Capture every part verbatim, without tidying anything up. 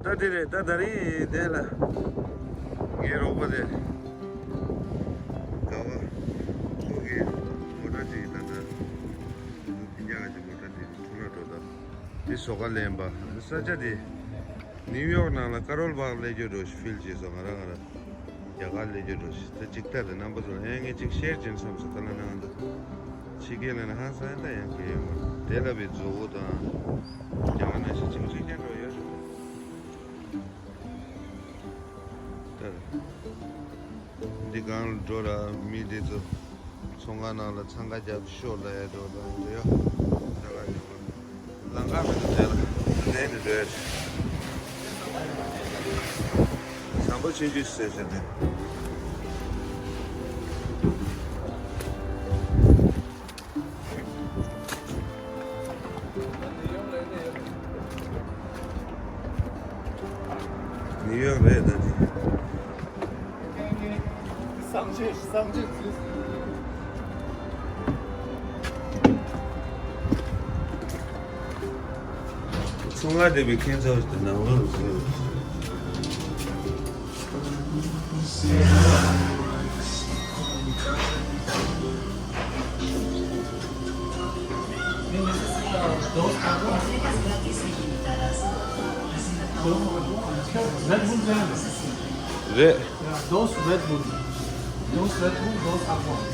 ད་དེ་རེད། ད་ད་རིང་དེ་ལ་ངའི་རོགས་པ་དེ་དགའ་བ་ཁོ་གི་མོ་ཊ་ཅིག་ད་ལྟ་ཕིན་ཀྱག་གི་མོ་ཊ་དེ་ཁྲོ་ལ་འགྲོ། ད་དེ་བཟོ་ག་ལེན་པ། ས་ཆ་དེ་ནིའུ་ཡོག་ནང་ལ་ཀ་རོལ་པར་སླེབས་རྒྱུ་འདྲ་ཞིག་ཕིལ་བྱས་སོང་། ང་རང་ང་རང་རྒྱ་གར་སླེབས་རྒྱུ་འདྲ་ཞིག་ད་ཅིག་ལྟ་དང་རྣམ་པ་ཚོ་ལ་ཨེ་ངས་ཅིག་ཤེར་བྱེད་སོང་ཟེར། ད་ལ་ནང་དུ་ཕྱི་རྒྱལ་ལ་ན་ཧང་སང་ད་ཡང་གལ་ཡོད་མ་རེད། དེ་ལ་བའི་མཛོ་བོ་དང་རྒྱ་གར་ནང་བཞིན་ཅིག་ཅིག་ཅན་འགྲོ་ཡོད་རེད། ད་འདི་སྒང་ལ་འགྲོ་ར་མི་འདི་ཚོ་ཚོང་ཁང་ནང་ལ་འཚང་ཁ་རྒྱབ་ཤོག་ལ་ཡ་འགྲོ་དང་འདི་ཡ་ད་ག་འགྲོ། ལམ་ཁ་མི་འདུག་དེ་ལ་ལས་ནི་འགྲོ་ཡ། ཟམ་པ་ཆུང་ཆུང་ཟེར་བྱས་ཏེ། ནིའུ་ཡོག་རེད་ད་དེ། སངས་རྒྱས་སངས་རྒྱས་ཚུལ། ཚོང་ཁང་དེ་བའི་ཁྱེད་ཚོ་ནང་ལོགས་སུ། རེད། Yeah, those Red Bull. Those Red Bull, those are one.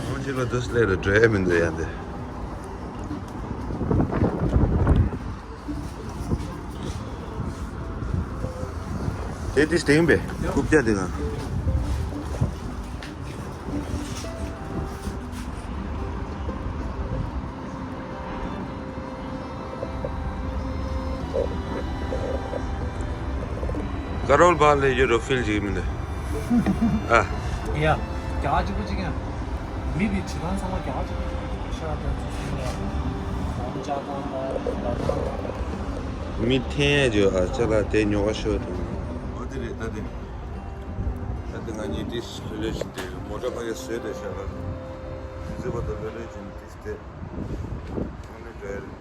ཁོང་ཅིག་ལ་དུས་ལས་ལ་འགྲོ་ཡ་མི་འདུག་ཡ་འདི། དེ་དེ་སྟེང་པས་རྐུབ་བཀྱག་དེ་ག་ཀ་རོལ་པར་སླེབས་རྒྱུ་འདྲ་ཕིལ་བྱེད་ཀྱི་མི་འདུག་ཨ། ཡ། རྒྱ་གཅིག་པུ་གཅིག་ཡང་། མི་དེ་བྱེད་སྟངས་ཚང་མ་རྒྱ་གཅིག་པུ་གཅིག་ཤ་དང་ཚོ་སུན་ལ། ལམ་ལྕགས་ཐང་དང་ལ་ཐང་དང་། མི་འཐེན་ཡ་བྱོས་ཨ། ཅ་ལག་དེ་ཉོ་ག་ཤོག་དང་། ཨོ་དེ་རེད་ད་དེ། ད་དེ་ང་གཉིས་ཏིས་ལོས་ལོས་བྱིན་ཏེ་མོ་ཊ་ཕ་གི་བཟོས་ཏེ་བཞག་ལ། ཙི་པ་དང་ལོས་ལོས་བྱིན་ཏིས་ཏེ། ཨ་ནི་འདྲ་རེད།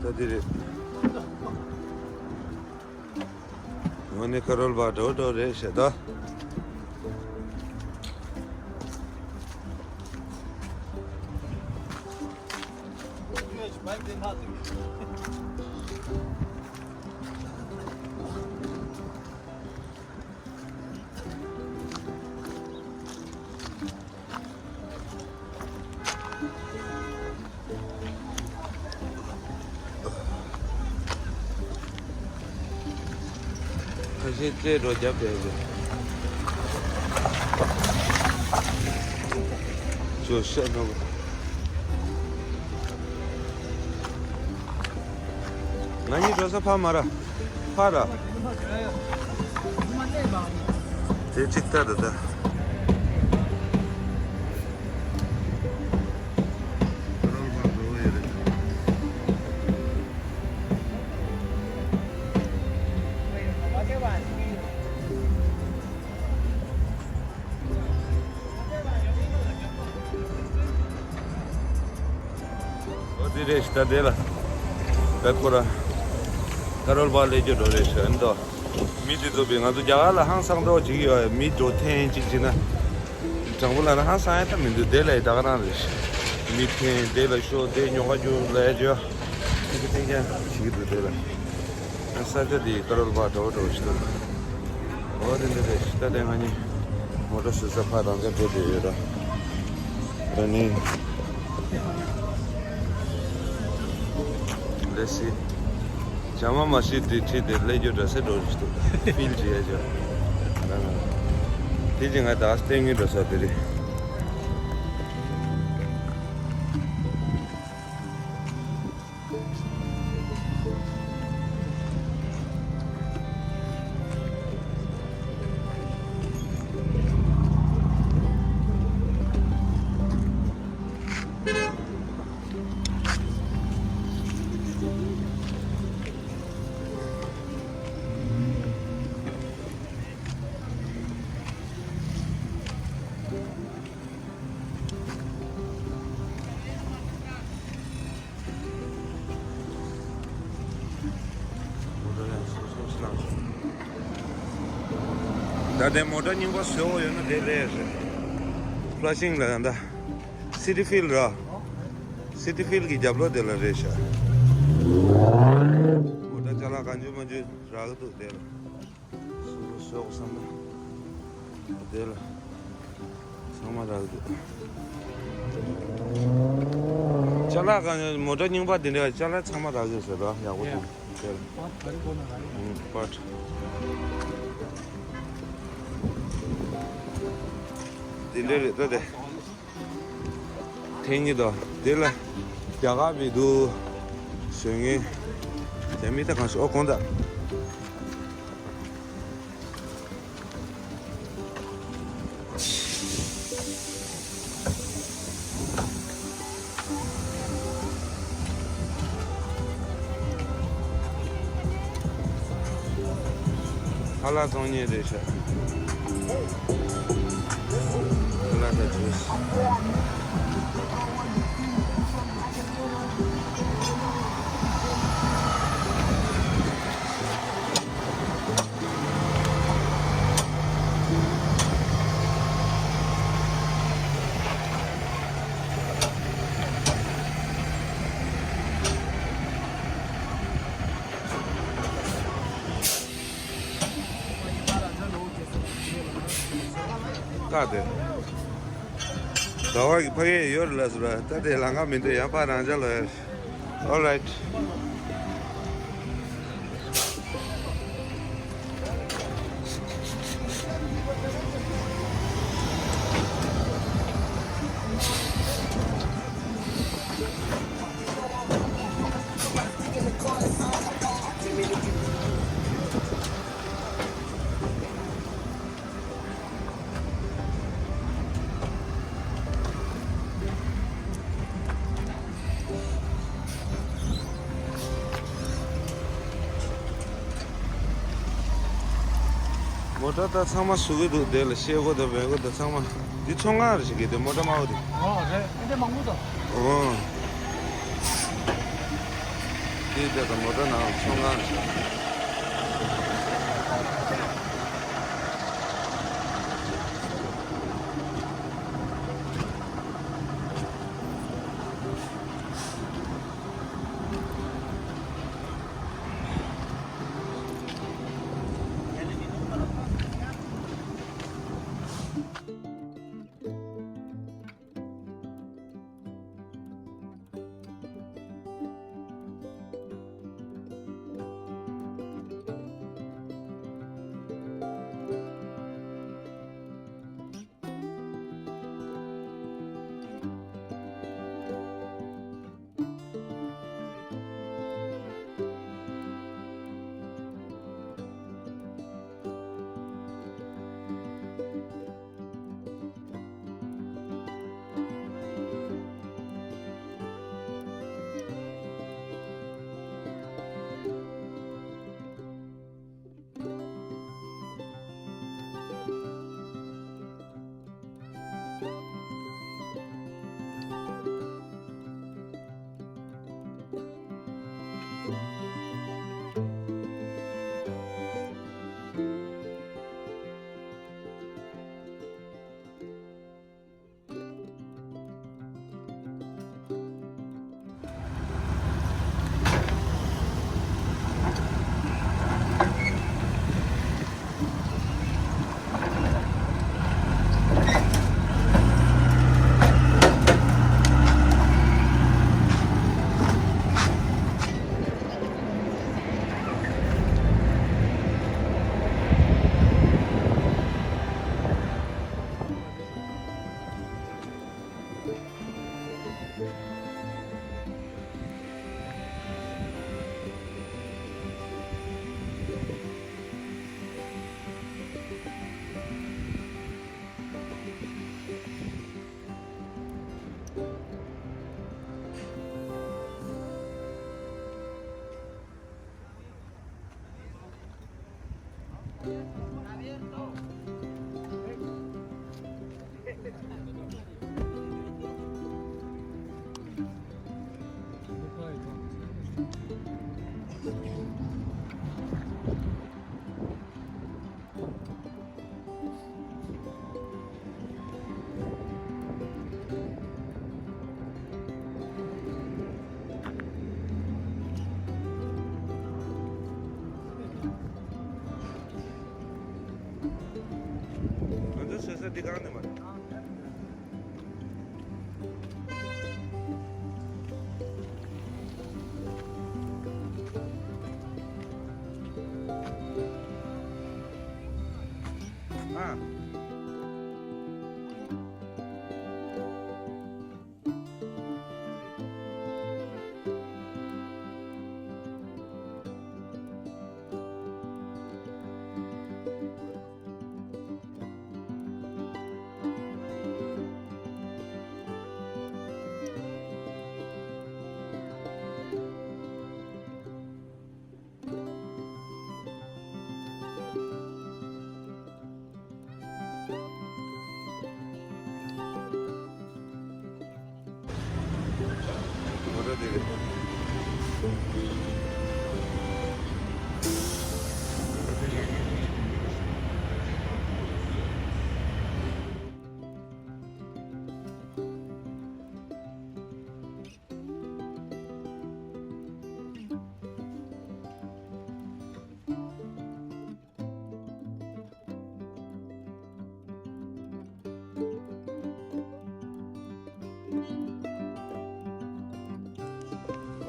ད་དེ་རེད། ངོ་ནི་ཀ་རོལ་པ་འགྲོ་འགྲོ་རེད་ཤག་ད། ཁ་ཤས་རྩེད་འགྲོ་རྒྱབ་བསྡད་པས། ཅོ་ཤ་ནོ། ང་གཉིས་འགྲོ་ས་ཕ་མ་ར། ཕ་ར། དེ་གཅིག་ལྟ་ད་ད། ཨོ་དེ་རེད་ཤག་ད་དེ་ལ། ད་ཁོ་ར། ཀ་རོལ་པར་སླེབས་རྒྱུ་འགྲོ་རེད་ཤག་ཨ་ནི་ཏོ། མི་དེ་ཚོ་བས་ང་ཚོ་རྒྱ་གར་ལ་ཧང་སང་འགྲོ་བྱེད་ཀྱི་ཡོད། མི་འགྲོ་འཐེན་གཅིག་བྱེད་ན། དྲང་པོ་ལ་ན་ཧང་སང་ཡ་ད་མི་འདུག་དེ་ལ་ཡི་ད་ག་རང་རེད་ཤག་མི་འཐེན་དེ་ལ་ཤོག་དེ་ཉོ་ག་རྒྱུ་ལ་ཡ་རྒྱུ། ཐིག་གི་ཐིག་ཀྱང་བྱེད་ཀྱི་འདུག་དེ་ལ། ས་ཆ་འདི་ཀ་རོལ་པར་འགྲོ་འགྲོ་ཞིག་འདུག་འོ་དེ་འདྲ་རེད། ད་དེ་ང་གཉིས་མོ་ཊ་བཟོ་ས་ཕར་རང་འཇགས་འགྲོ་བསྡད་ཡོད་ར། ཨ་ནི། ལེ་སི། ཇ་མ་མ་ཤི་དེ་ཁྲིད་དེ་སླེབས་རྒྱུ་འདྲ་སེ་འགྲོ་ཞིག་འདུག་ཕིལ་བྱེད་ཡ་ཅོ། དེ་ཅི་ང་ད་སྟེང་གི་འགྲོ་ས་དེ་རེད། ད་དེ་མོ་ཊ་རྙིང་པ་བཟོ་དགོས་ཡོད་ན་དེ་ལས་རེད། ཕ་ལ་ཤིང་ལ་ཡང་ད། སི་ཊི་ཕིལ་ར། སི་ཊི་ཕིལ་གྱི་རྒྱབ་ལོགས་དེ་ལ་རེད་ཤག་མོ་ཊ་ཅ་ལག་གང་བྱུང་མང་བྱུང་རག་གི་འདུག་དེ་ལ། སོ་སོ་ཟོག་བསམ་ན། དེ་ལ། ཚང་མ་རག་གི་འདུག་ཅ་ལག་གང་མོ་ཊ་རྙིང་པ་དེ་འདྲ་ཅ་ལག་ཚང་མ་རག་གི་ཟེར་ར་ཡག་པོ་འདུག་དེ་ལ། ཨུམ། པཊ། དེ་འདྲ་རེད་ད་དེ། འཐེན་གྱི་འདུག་དེ་ལ་རྒྱ་གར་བི་འདུག་བཟོ་མཁན། རྒྱ་མི་ད་གང་ཤེས་ཨོ་དགོངས་དག་ཧ་ལ་བཙོང་མཁན་རེད་ཤག་ཧ་ལ་ད་ཇུས། ད་དེ། ཟླ་བ་གི་ཕ་གི་ཡོད་རེད་ལ་ཟེར་བ་ད་དེ་ལང་ཀ་མི་འདུག་ཡང་ཕ་རང་ཅག་ལ་ཡོད། All right. མོ་ཊ་ད་ཚང་མ་བཟོ་གི་འདུག་དེ་ལ་ཤེལ་སྒོ་དང་བལ་སྒོ་དང་ཚང་མ། འདི་ཚོང་ཁང་རེད་ཤག་གི་དེ་མོ་ཊ་དམར་པོ་དེ། ཨོ་རེད། ཨེ་འདྲ་མང་པོ་འདུག་ཨོ། འདི་དེ་དང་མོ་ཊ་ནང་ཚོང་ཁང་རེད་ཤག་འདི་གང་ནས་མ་རེད། ཨ།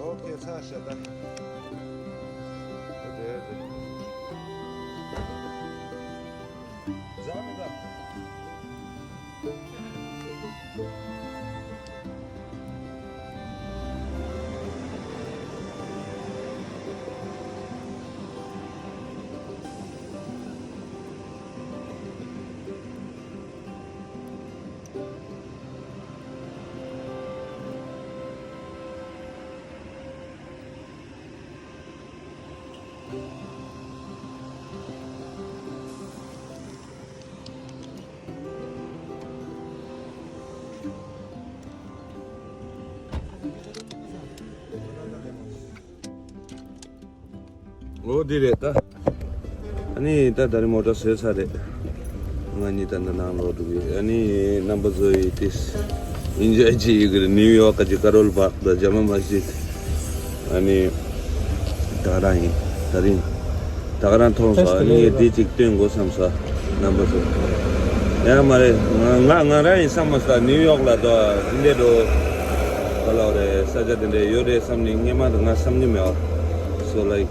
ཨོ་ཁེ། ཚར་ཤག་ད། རེད་རེད། ཟ་མི་ད། འོ་འདི་རེད་ད། ཨ་ནི་ད་ད་རིང་མོ་ཊ་བཟོས་ཚར་རེད། ང་གཉིས་ད་ནང་ལོག་འགྲོ་གི། ཨ་ནི་རྣམ་པ་ཚོ་ཡིས་ཏིས་ཨིན་ཇོའི་བྱེད་ཡོད་ཀྱི་རེད། ནིའུ་ཡོག་གི་ཀ་རོལ་པག་དང་ཇ་མ་མ་ཇིད། ཨ་ནི་ད་རང་ཡིན་ད་རིང་། ད་ག་རང་མཐོང་སོང་། ཨ་ནི་འདི་གཅིག་སྟོན་དགོས་བསམ་སོང་། རྣམ་པ་ཚོ། ཡང་མ་རེད། ང་ང་ང་རང་ཡིན་བསམ་མ་སོང་། ནིའུ་ཡོག་ལ་དོ་འདི་འདྲའི་འགྲོ་ག་ལ་རེད། ས་ཆ་དེ་འདྲ་ཡོད་རེད་བསམ་ནས་སྔན་མ་དུ་ང་བསམ་གྱི་མེད་པ། So like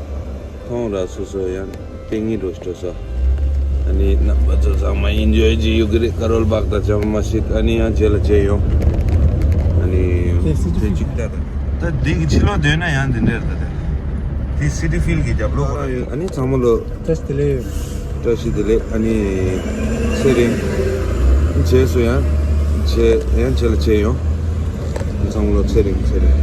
མཐོང་ར་སོ་སོ་ཡང་སྟེང་ངེས་འགྲོ་ཤི་སོ། ཨ་ནི་རྣམ་པ་ཚོ་ཚང་མ་ཨིན་ཇོའི་བྱེད་ཡོད་ཀྱི་རེད། ཀ་རོལ་པག་དང་ཇ་མ་མ་ཇིད། ཨ་ནི་ཡང་རྗེས་ལ་མཇལ་ཡོང་། ཨ་ནི་དེ་སི་ཊི་ཕིལ་གཅིག་ལྟ་ད། ད་འདི་གི་ཕྱི་ལོགས་སྡོད་ན་ཡང་འདི་འདྲ་རེད་ད། དེ་སི་ཊི་ཕིལ་གྱི་རྒྱབ་ལོགས་རེད། ཨ་ནི་ཚང་མ་ལོ། བཀྲ་ཤིས་བདེ་ལེགས། བཀྲ་ཤིས་བདེ་ལེགས། ཨ་ནི་ཚེ་རིང་། རྗེས་སུ་ཡང་། རྗེས་ཡང་རྗེས་ལ་མཇལ་ཡོང་། ཚང་མ་ལོ་ཚེ་རིང་ཚེ་རིང་